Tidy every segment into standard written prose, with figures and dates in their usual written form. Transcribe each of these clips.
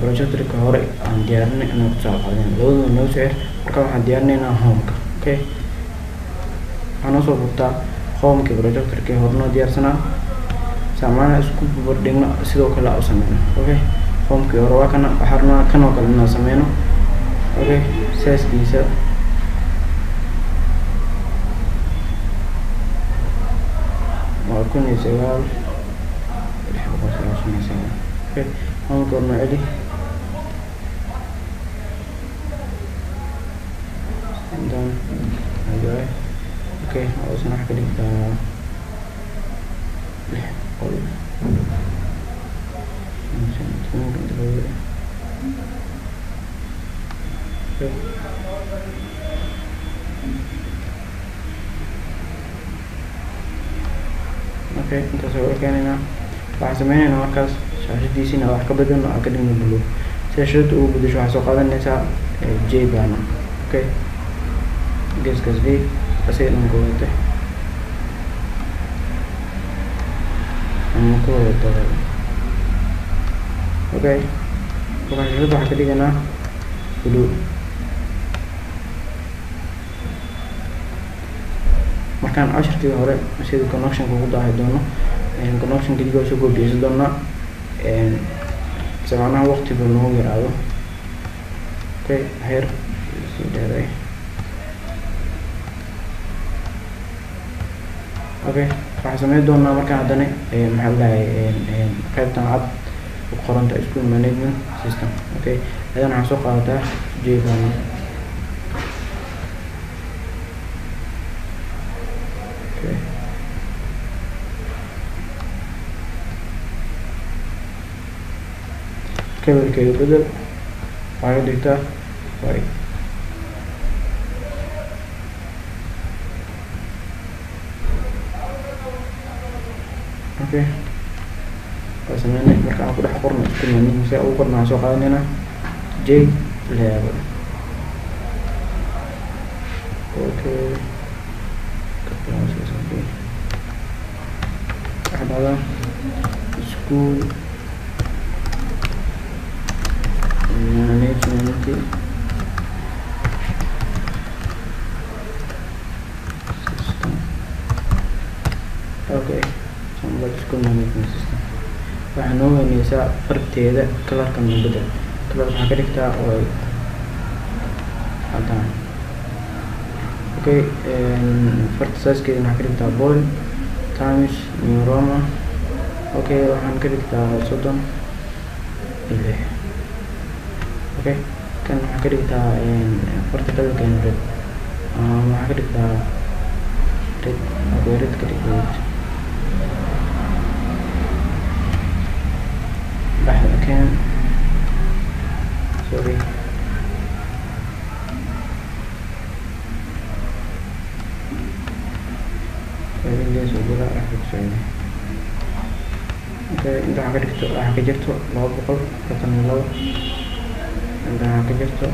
Projectorka hore aan diyaarinay inaan ku soo qaadin labadooda noo soo xir. Marka waxaan diyaarinaynaa homeka. Okay, waxaan noo soo furtaa homekii projectorkii hore noo diyaarsanaa, saamaana isku barbardhigno sidoo kale u sameyno. Okay, homekii hore waa kana, waxaan rabnaa kan oo kale inaan sameyno. Okay, sizekiisa waa 1999. Okay, homekii hore noo celi. Intaan okay, hoosna waxaa ka dhigtaa 600. Okay, intaas waa keenaynaa. Waxaan sameynaynaa markaas shaashadiisina wax ka bedelno, aan ka dhigno blue. Si shaashada ugu bedesho waxaa soo qaadanaysaa J banner. Okay, geeskaas D asiga dhan ku wada ama ku wada dabal. Okay, marka shaashada waxaa ka dhiganaa blue. Markaan cashirkii hore sida connectionka ugu daahi doono, connection keliya soo goobiyeysan doonaa si macnaha waqtiga noogu yaraado. Okay, heer sii dheeray. Okay, waxaan sameyn doonaa markaan haddana maxaa la dhahay qaybtan cad ku qoranta school management system. Okay, haddana waxaan soo qaadataa J banner. Okay, kalarkeeda bedel, waxaa ka dhigtaa white. Okay, waa sameynay. Marka aan ku dhex qorno school management, si ugu qorno waxaan soo qaadanaynaa J label. Okay, waxaa dhahdaa school management system. Okay, school management system waxaa noo weyneysaa farteeda, kalarka noo bedel. Kalar waxaa ka dhigtaa oo cadaan. Okay, farta sizekeeda waxaa ka dhigtaa bold times new roma. Okay, waxaan ka dhigtaa 36. Okay, kan waxaa ka dhigtaa farta kalarkeena red, waxaa ka dhigtaa red. Okay, red ka dhig, red dhexda keen. Sorry, soo gala dhexda ku socday. Okay, inta waxaa ka dhigto, waxaa ka jirto 242, inta waxaa ka jirto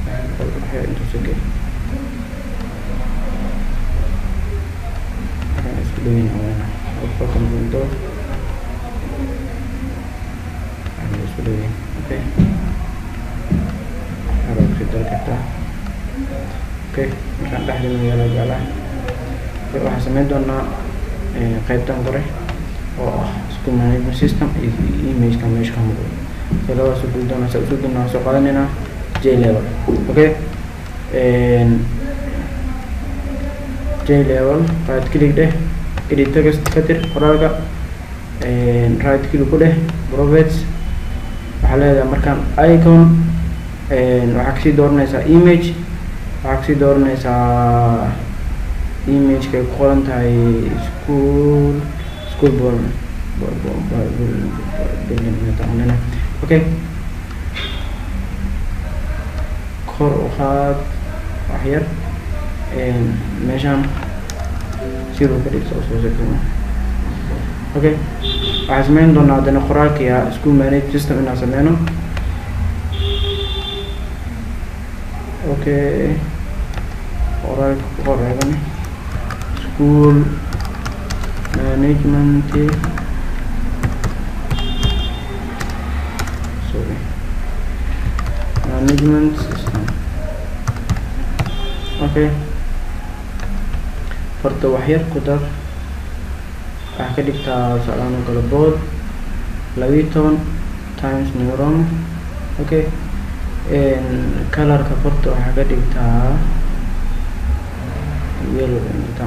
300. Waxay intuu soo geli waxaan isku dhaweyn aweyna 257, waxaan isku dhaweyn. Okay, waxaa kusii dari kartaa. Okay, markaan dhexdeena yaala jeclaha. Okay, waxaan sameyn doonaa qaybtan kore oo ah school management system iyo imageka meesha ka muuqdo. Okay, labadaas u geli doonaa. Saa usoo gelina waxaan soo qaadanaynaa J level. Okay, J level right click dheh, edit text ka tir qoraalka, right click ku dheh, properties. Waxaa leedahay markaan icon, waxaa kasii dooranaysaa image, waxaa kasii dooranaysaa imageka ay ku qoran tahay school board building. Okay, kor u qaad wax yar, meeshaan zero ka dhig soo soo sekano. Okay, waxaan sameyn doonaa haddana qoraalkii school management system inaan sameyno. Okay, qoraalka ku qor eegani school management. Sorry, management system. Okay, farta wax yar ku dar, waxaa ka dhigtaa socdaan oo kale bold 12 Times New Roman. Okay, colorka farta waxaa ka dhigtaa yellow, inta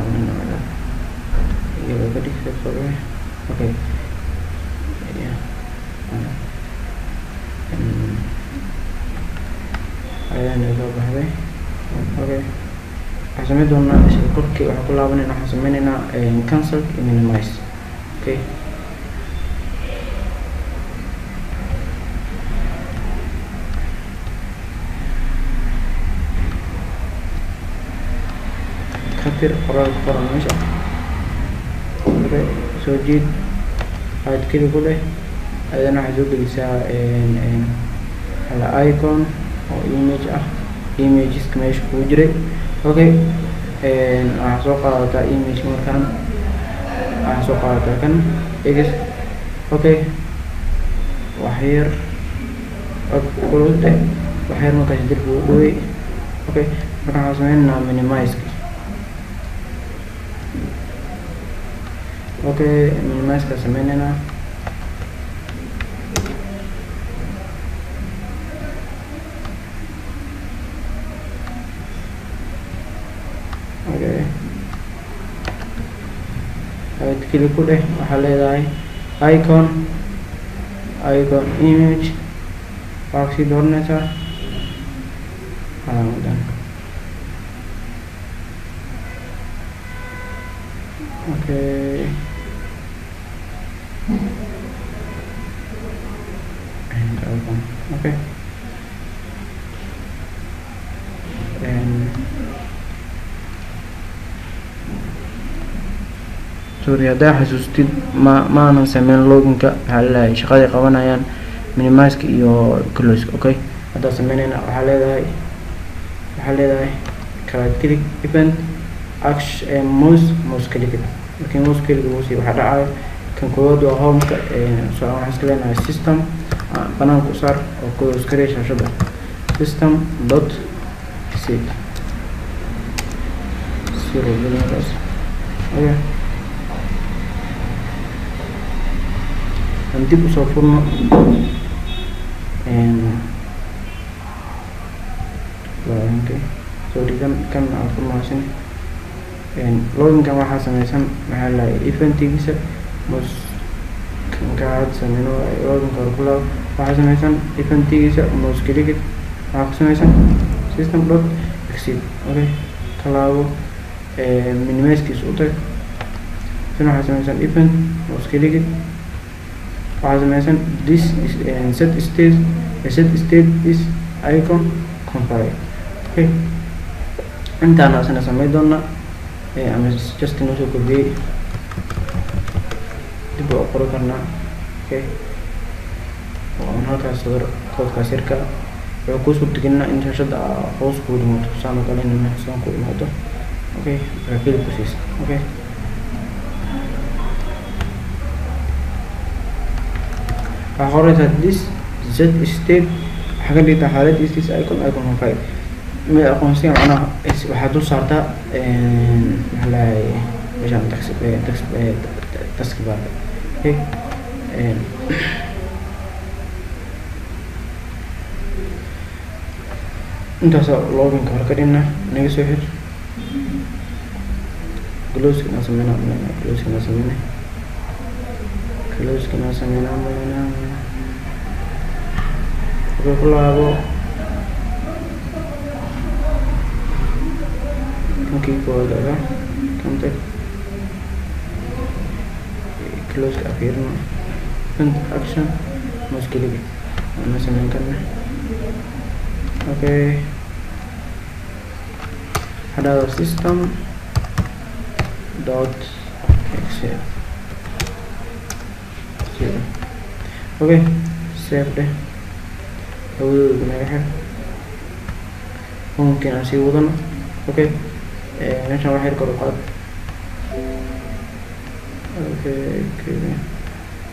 yellow ka dhigta. Sorry. Okay, yeah, ayaan soo baxday. Okay, waxaan sameyn doonaa isla korkii waxaan ku laabanayna, waxaan sameynaynaa cancel iyo minimize. Okay, katir qoraalka qoran meesha. Okay, soo jiid, right click ku leh, ayadana waxay soo gelisaa hala icon oo image ah, imageska meesha kugu jiray. Okay, waxaa soo qaadataa image, markaan waxaa soo qaadataa kan x. Okay, waxyar kulute, waxyar markaas dib ugu dhawey. Okay, markaan waxaan sameynaynaa minimize. Okay, minimize ka sameynaynaa. Okay, right click ku dheh, waxaa leedahay icon, icon image, waxaa kasii dooranaysaa calaamadan. Okay, and icon. Okay, and sorry, haddaa xasuustid ma maanan sameyn loginka, maxaa laleeyahay shaqaday qabanayaan minimize-ka iyo close. Okay, haddaa sameynayna waxaa leedahay right click, event action, mouse click. Markii mouse click lagu siiyo waxaa dhacayo kan koowaad waa homeka. So waxaan iska leenahay system banaanka u saar oo close garee shaashada, system dot set zero markaas. Okay, aan dib usoo furno loginka. Sorry, kan aan furmaasin loginkan waxaa sameysan, maxaa lahay eventigiisa mouse kanka had sameyno loginka hore ku laabo, waxaa sameysan eventigiisa mouse click, waxaa ku sameysan system dot exit. Okay, ka laabo, minimizekiisa u tag, isna waxaa sameysan event mouse click, waxaa sameysan this is set state, set state is icon compile. Okay, intaana asna sameyn doonaa, ama just inoo soo kordhiyey dib waa u qori karnaa. Okay, oo aan halkaas sawir koodkaas yarka wuxuu kuu suurtagelinaa in shaashada hoos kuu dhimaato, saan oo kale in saan ku imaado. Okay, markaa click ku siisa. Okay, waxaa qoraysaa this z state, waxaa ka dhigtaa xaalad is this icon icon config mid aqoonsiga, macnaha waxaa dul saartaa maxaa lahay meeshaan taskbar. Okay, intaasoo loginka hore ka dhigna naga soo xir, close-ka aan sameynaa maleyna, close-ka aan sameynay, close-ka aan sameynaa maleyna. Okay, ku laabo kankii koowaad aga kan tag, close-ka afiirno, event action mouse click ana sameyn karna. Okay, hadhada system dot excel zero. Okay, save dheh, awoodooda naga xir, homekii aan sii wadano. Okay, meeshaan wax yar kor u qaad. Okay,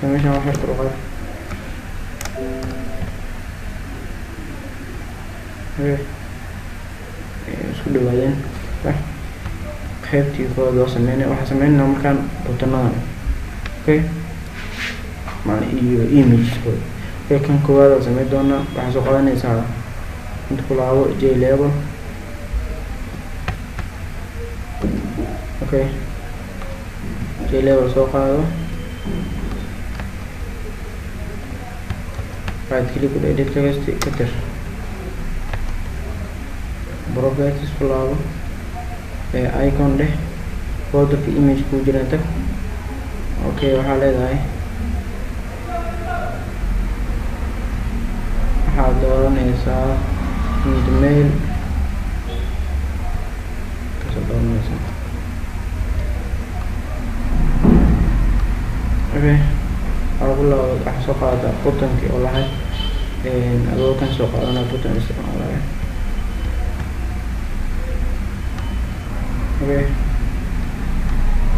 meeshaan wax yar kor u qaad. Okay, isku dhawaadeen. Qaybtii koowaad waa sameynay. Waxaan sameynaa markaan buttonadan. Okay, iyo imageskooda. Okay, kan koowaad waa sameyn doonaa. Waxaa soo qaadanaysaa inta ku laabo J label. Okay, J label soo qaado, right click ku edit text ka tir, properties ku laabo, icon dheh, folderka image kuu jiraan tag. Okay, waxaa leedahay waxaad dooranaysaa mail kasoo dooranaysaa. Okay, waxaa ku laabo, waxaa soo qaadataa buttonkii oo lahayd adoo kan soo qaadanaa button isticmaalaya. Okay,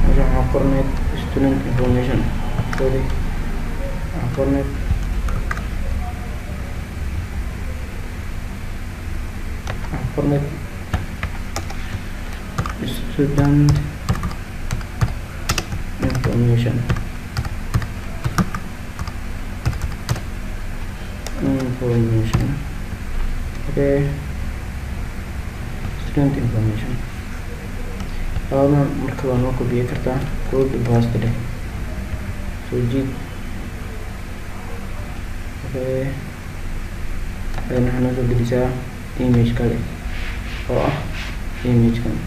meesha waxaa qorneyd student information. Sorry, waxaa qorneyd student information information. Okay, student information labadan marka waa noo kobiye kartaa. Copy paste dheh, soo jiid. Okay, hadana waxaa noo soo gelisaa image kale oo ah imagekan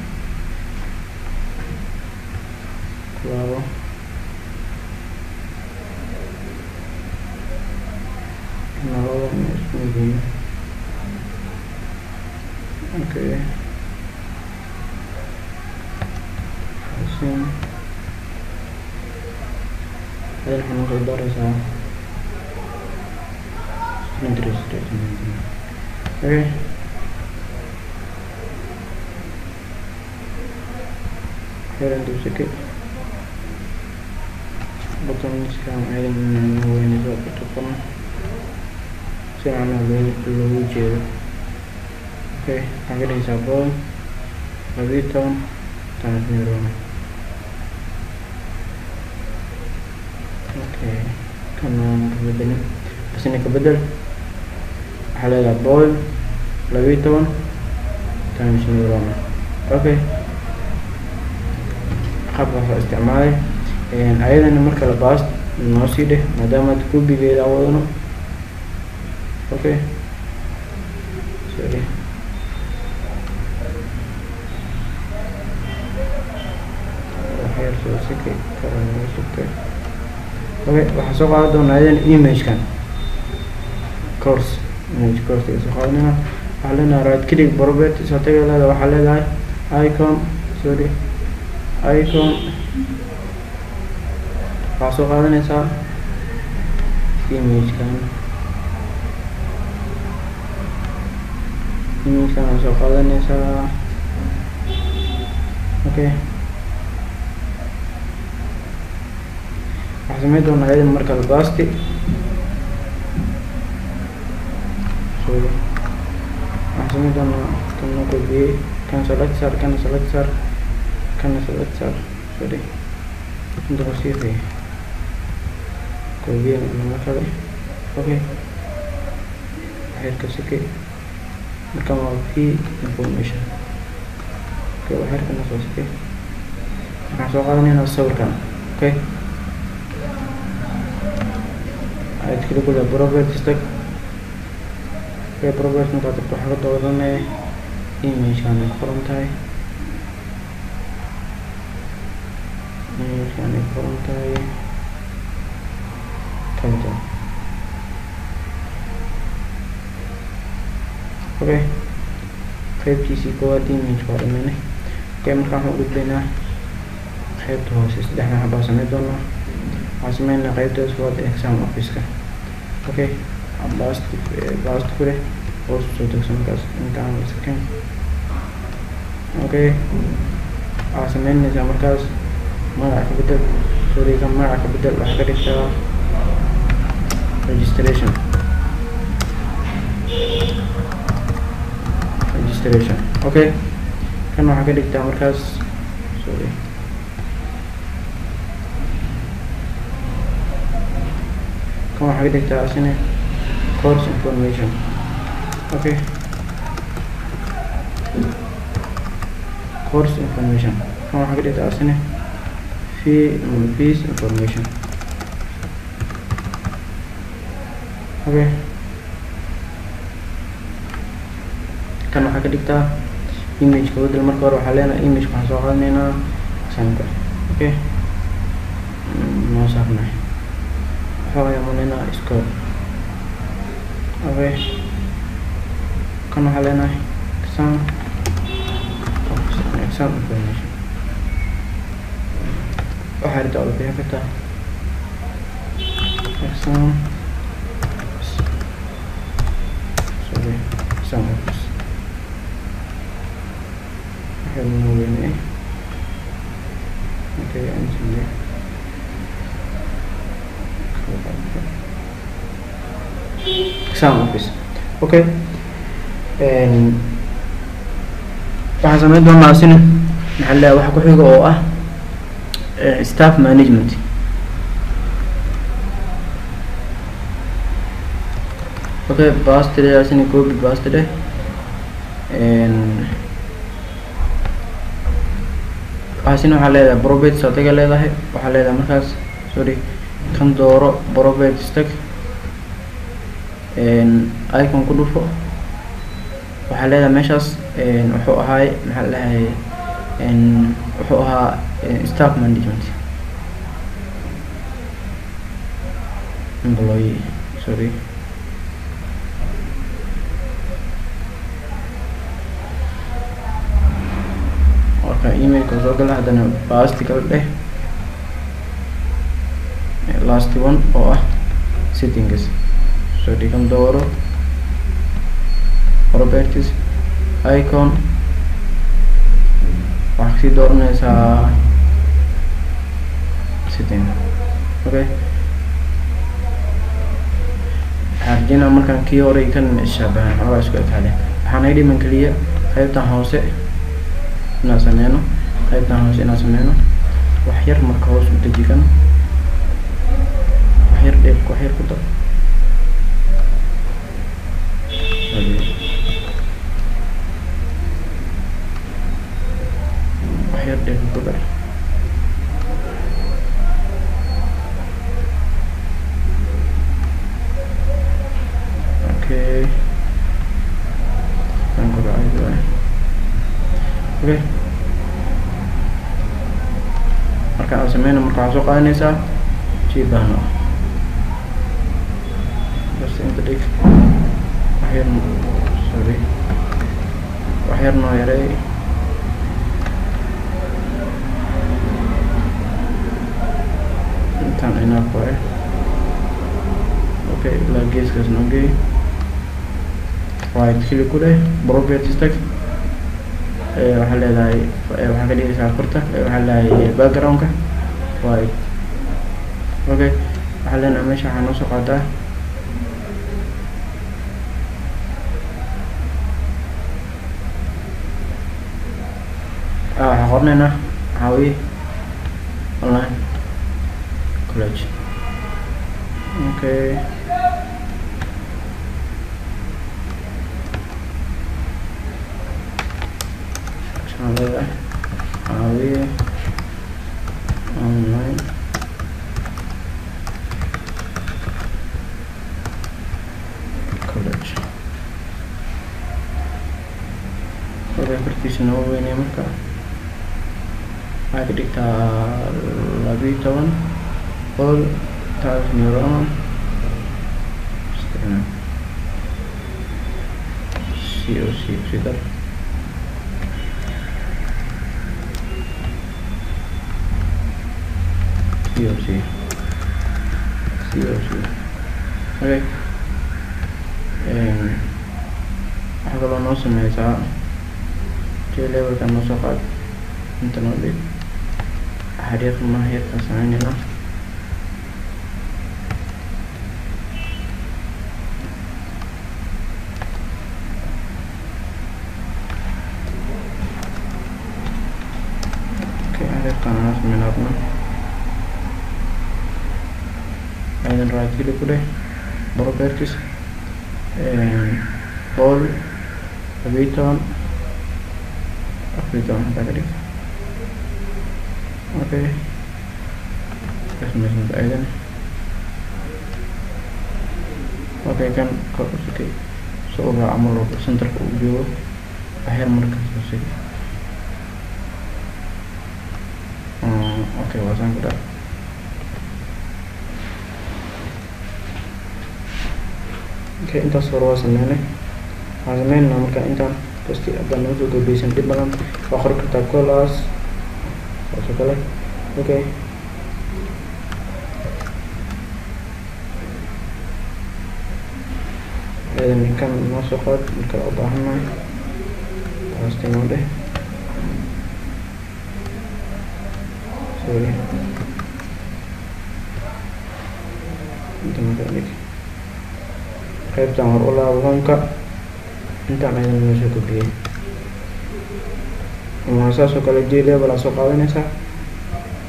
kulaabo. Labadan isku mid yihiin. Okay, hadana waxaa noo soo daaraysaa student registration. Okay, heran dusake buttonskan ayadana weynayso button si macnaha loogu jeedo. Okay, waxaa ka dhigaysaa bold 12 times New Roman. Okay, kan waan ka bedelin, asina ka bedel. Waxaa leedahay bold 12 times New Roman. Okay, qaabkaas waa isticmaalay. Ayadana marka la baast noo sii dheh maadaama aad kubigeeda wadano. Okay, sorry, waxyar soo siki kara naga sugtay. Okay, waxaan soo qaadan doonaa ayadan imagekan course, image course soo qaadanayna. Waxaa leenahay right click properties taga leedahay, waxaa leedahay icon. Sorry, icon waxaa soo qaadanaysaa imagekan, imagekan waa soo qaadanaysaa. Okay, waxaa sameyn doonaa ayadan marka basti. Sorry, waxaan sameyn doonaa kan noo kobiyey, kan select saar, kana select saar, kana select saar. Sorry, inta kusii kobiye nama kale. Okay, waxyarka sike markan waa p information. Okay, waxyarkana soo sike. Waxaan soo qaadanaynaa sawirkan. Okay, right click ku properties tag. Okay, properties markaad tagto waxaa ka dooranaya imagekan ay ku qoran tahay, imagekan ay ku qoran tahay title. Okay, qaybtiisii koowaad image waa dhameynay. Okay, markaan waxaan u gudbaynaa qaybta hoose. Saddexdan xabaa sameyn doonaa. Waxaan sameynaa qaybta koowaad exam office-ka. Okay, bast ku leh hoos soo tagso markaas intaan second. Okay, waxaa sameynaysaa markaas magaca ka bedel. Sorry, kan magaca ka bedel, waxaa ka dhigtaa registration. Registration. Okay, kan waxaa ka dhigtaa markaas, sorry, kan waxaa ka dhigtaa asina course information. Okay, course information. Kan waxaa ka dhigtaa asina fees information. Okay, kan waxaa ka dhigtaa image-ka bedel. Marka hore waxaa leenahay image waxaan soo qaadanaynaa example. Okay, noo saarnay waxaa imanaynaa score. Okay, kan waxaa leenahay exam information. Waxaa rabtaa wada bixin kartaa exam, sorry, exam office. Waxay noo weynay. Okay, anjine exam office. Okay, waxaan sameyn doonaa asina maxaa la waxa ku xiga oo ah staff management. Okay, paste dheh, asina copy paste dheh. Waxaasina waxaa leedahay properties adiga leedahay, waxaa leedahay markaas, sorry, kan dooro properties tag, icon ku dhufo. Waxaa leedahay meeshaas wuxuu ahaay maxaa la dhahay wuxuu ahaa staff management employee, sorry. Marka emailka soo gala, haddana paste kala dheh, last one oo ah settings. Soo dhigan dooro properties icon, waxaa kasii dooranaysaa setting. Okay, waxaan rajeynaa markaan kii hore kan ishabahan xoogaa isku ekaadeen. Waxaa naga dhiman keliya qaybtan hoose inaan sameyno, qaybtan hoose inaan sameyno wax yar. Marka hoos u deji kan, wax yar dheer, wax yar ku dar, wax yar dheer ku dar. Okay, kan ku dhacay waay. Okay, marka aan sameyno, marka waxaa soo qaadanaysaa jibano bas, inta dhig, wax yar, sorry, wax yar noo yaray. Intaan enough waaye. Okay, ilaa geeskaas noo geey. Right click ku dheh, properties tag. Waxaa leedahay waxaa ka dhigaysaa farta, waxaa leedahay background-ka white. Okay, waxaa leenahay meesha waxaa noo soo qaataa waxaa qornaynaa Caawiye Online College. Okay, waxaan leedahay Caawiye Online College. Okay, fartiisa noo weynaya. Marka waxaa ka dhigtaa 12 all Times New Roman COC kusi dar. COC COC. Okay, waxaa kaloo noo sameysaa JLabel-ka noo soo qaad, inta noo dhig, xariiq maha yarkaan sameynayna. Right click ku dheh, properties, bold, 12, 14 hadaa ka dhig. Okay, samaysanto ayadana. Okay, kan kor u sikay soo u raaco mar walba centerka uu joogo waxyar marka soo sigi. Okay, waa saan ku dhac. Okay, intaas hore waa sameynay. Waxaan sameynaynaa marka intaan kasti haddaan noo soo gabeysan dhib badan waa qori kartaa class saas oo kale. Okay, ayadan kan noo soo qaad marka u baahannahay hoosta inoo dheh. Sorry, inta marka dhig qaybtan hor u laabo homeka intaan ayadan noo soo kordhiyey. Ama saas oo kale j label aa soo qaadanaysaa,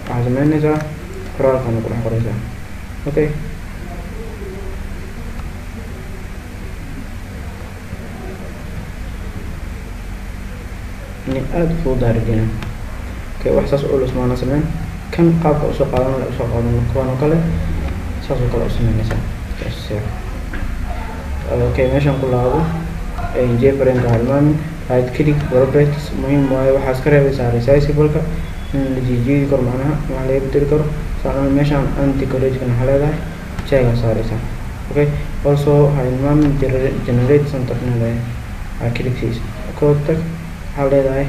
waxaa sameynaysaa qoraalkan ku dhex qoraysaa. Okay, inay aada u fududahay rajeyna. Okay, wax saas u culus maana sameyn. Kan qaabka usoo qaadan la usoo qaadan kuwan oo kale saas oo kale u sameynaysaa. Okay, meeshaan ku laabo jframe-ka halmaamin. Right click, properties muhiim waaye. Waxaa iska reebaysaa resizable-ka in la jiijiidi karo, macnaha wax laga bedeli karo. Saacan meeshaan anti collegekan waxaa leedahay check saaraysaa. Okay, also halmaamin generate center in leedahay aa click siis code tag waxaa leedahay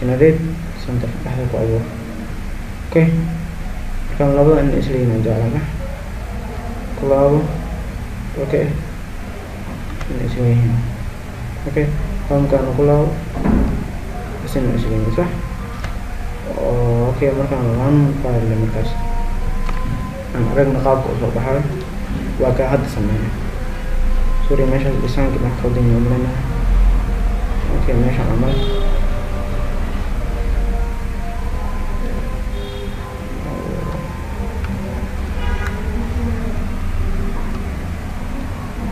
generate center dhexda ku abuur. Okay, markaan labada in isla yihiin jeclana ku laabo. Okay, in isla yihiin. Okay, homekaana ku laabo isna isla yihiin, sax. Okay, markaan one file markaas aan aragna qaabka usoo baxayo waa kaa hadda sameynay. Sorry, meeshaas dhisaankii baan qaldan yahay umaleynaya. Okay, meeshaan camal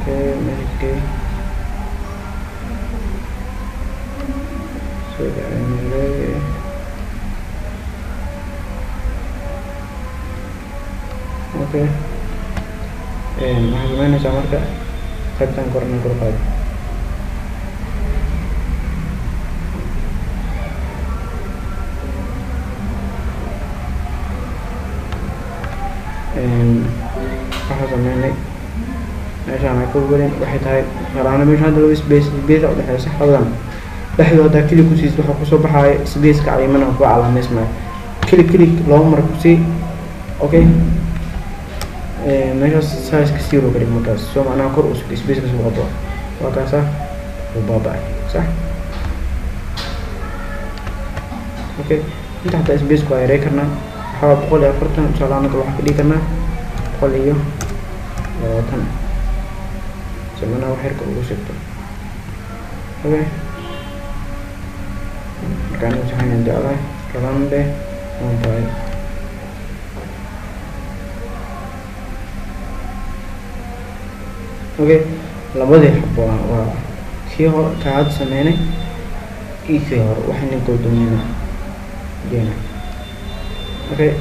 okay, meesha soo. Okay, waxaa sameynaysaa marka qaybtan korna kor qaado. Waxaa sameynay meeshaan ay ku welin waxay tahay qaraano meesha hadda laba space space u dhexeysa labadan dhexdooda haddaa click ku siisid waxaa kusoo baxaaya spaceka cayimana ku calaameysmaya. Click click laba mar ku sii. Okay, meeshaas size-ka zero ka dhig markaas soo macnaha kor u spaceka soo qabo waa kaasa wuu baaba'ay, sax. Okay, inta xataa space-ku waa yarey karnaa. Waxaa 140 tusaale ahaan waxaa ka dhigi karnaa 120 si macnaha wax yarka ugu sigto. Okay, marka anigu saxan jeclahay rande one. Okay, labadii xabo waa kii hore ka hadda sameynay iyo kii hore waxayna kala duwanyihiin jeena. Okay,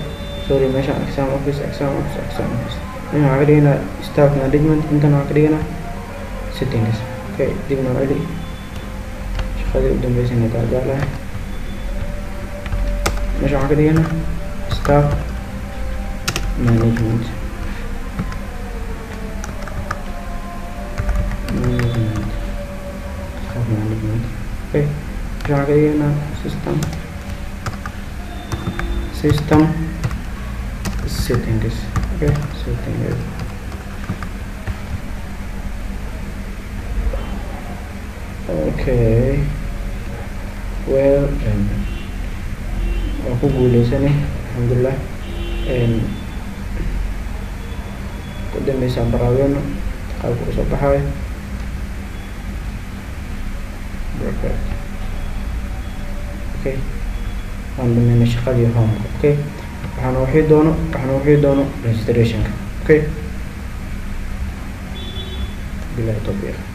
sorry, meeshaan exam office, exam office, exam office meeshaan waxaa ka dhiganaa staff management, intan waxaa ka dhiganaa settings. Okay, dib noo celi shaqadii u dambeysayna taa jeclahay. Meeshaan waxaa ka dhiganaa staff management, management, staff management. Okay, meeshaan waxaa ka dhiganaa system, system settings. Okay, settings. Okay, well, waa ku guuleysanay alxamdulilah. Ku dambeysaan baraaweeno qaabka usoo baxayo. Perfect. Okay, waan dhameynay shaqadii homeka. Okay, waxaana wixii doono registrationka. Okay. Bilahi tawfiiq.